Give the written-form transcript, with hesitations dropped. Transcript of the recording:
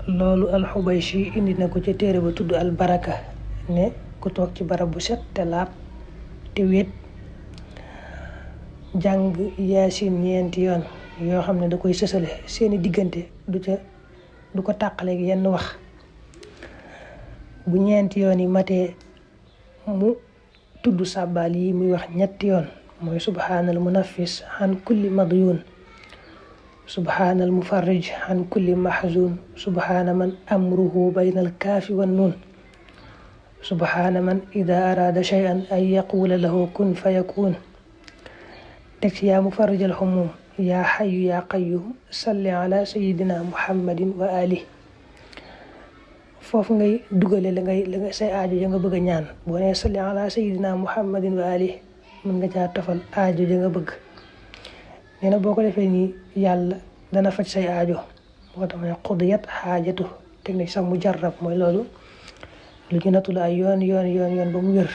loolu alxubayshi indi na ko ci téere ba tudd al baraka ne ku toog ci barab bu set te laab te wéet jàng yaasin ñeenti yoon yoo xam ne da koy sësale seeni diggante du ko tàqaleeg yenn wax bu ñeenti yoon yi matee mu tudd sàbbaal yi muy wax ñetti yoon mooy subhaanal munaffis an kulli madyun subhaanal mufarrij an kulli mahzun subhaana man amruhu bayna al kaafi wan nuun subhaana man ida araada shay'an an yaqula lahu kun fayakun teg ci yaa mufarrij al humum yaa xayu yaa qayyum salli ala sayidina muhammadin wa ali foofu ngay dugale la ngay say aajo ja nga bëgg a ñaan boo nee salli ala sayidina muhammadin wa ali mën nga caa tofal aajo ja nga bëgg nee na boo ko defee nii yàlla dana faj say aajo moo tax ma ne qudiyat xaajatu teg na ci sax mujarrab mooy loolu lu ñu nattu la ay yoon ba mu wér